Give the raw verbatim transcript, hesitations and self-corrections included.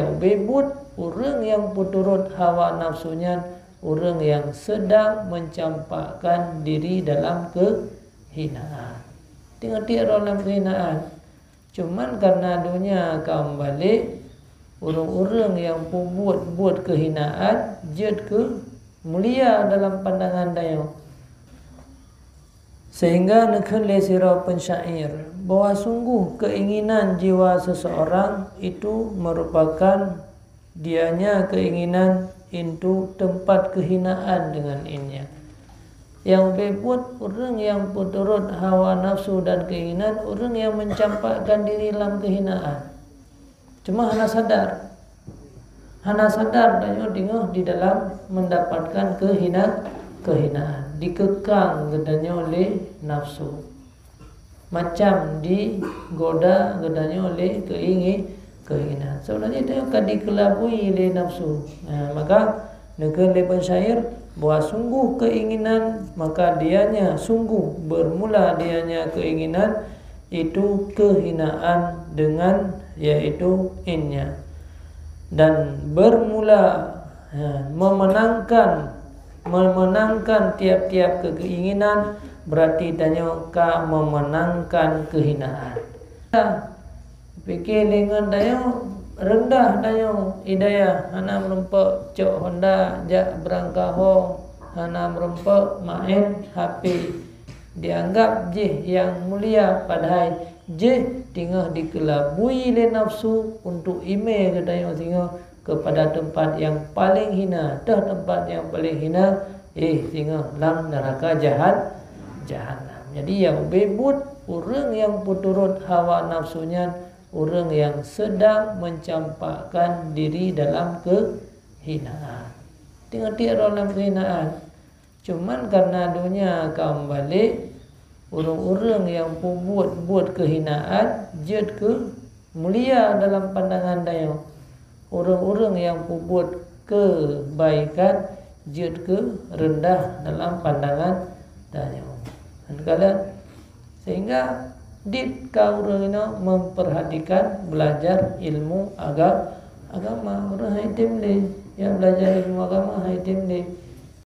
Ubé buet ureuëng nyang peuturot hawa nafsu nyan, ureuëng nyang sedang mencampakkan diri dalam keuhinaan. Teungoh tiek droe lam keuhinaan. Cuman karena donya ka meubalek, ureuëng-ureuëng nyang peubuet buet keuhinaan jeuet keu mulia dalam pandangan tanyoe. Sehingga neukheun lé sidroe pensyair bahwa sungguh keinginan jiwa seseorang itu merupakan dianya keinginan itu tempat kehinaan dengan innya. Nyang ubé buet ureuëng nyang peuturot hawa nafsu dan keinginan, ureuëng nyang mencampakkan diri lam keuhinaan. Cuma hana sadar. Hana sadar tanyoe teungoh di dalam mendapatkan keuhina-, keuhinaan. Dikekang geutanyoe lé nafsu. Macam digoda geutanyoe lé keingi-, keinginan. Sebenarnya tanyoe ka dikeulabui lé nafsu. Nah, maka neukheun lé pensyair bahwa sungguh keinginan, maka dianya sungguh bermula dianya keinginan itu kehinaan dengan yaitu innya. Dan bermula, ya, memenangkan, memenangkan tiap-tiap keinginan, berarti tanyoe ka memenangkan kehinaan. Pikir lé ngon tanyoe, rendah tanyoe hidayah, hana meurumpok cok honda jak beurangkaho, hana meurumpok maén H P. Dianggap jih nyang mulia, padahai jih teungoh dikeulabui lé nafsu untuk imé geutanyoe singoh kepada tempat nyang paléng hina. Toh tempat nyang paléng hina, eh, singoh lam neuraka jahan-, jahanam. Jadi, nyang ubé buet ureuëng nyang peuturot hawa nafsu nyan, ureuëng nyang sedang mencampakkan diri dalam keuhinaan. Teungoh tiek droe lam keuhinaan. Cuman karena donya ka meubalek, ureuëng-ureuëng nyang peubuet buet keuhinaan jeuet keu mulia dalam pandangan tanyoe. Ureuëng-ureuëng nyang peubuet keubaikan jeuet keu reundah dalam pandangan tanyoe. Kan kalon? Sehingga dit ka ureuëng inoe memperhatikan belajar ilmu aga-, agama. Ureuëng hai tem lé, ya, belajar ilmu agama hai tem lé.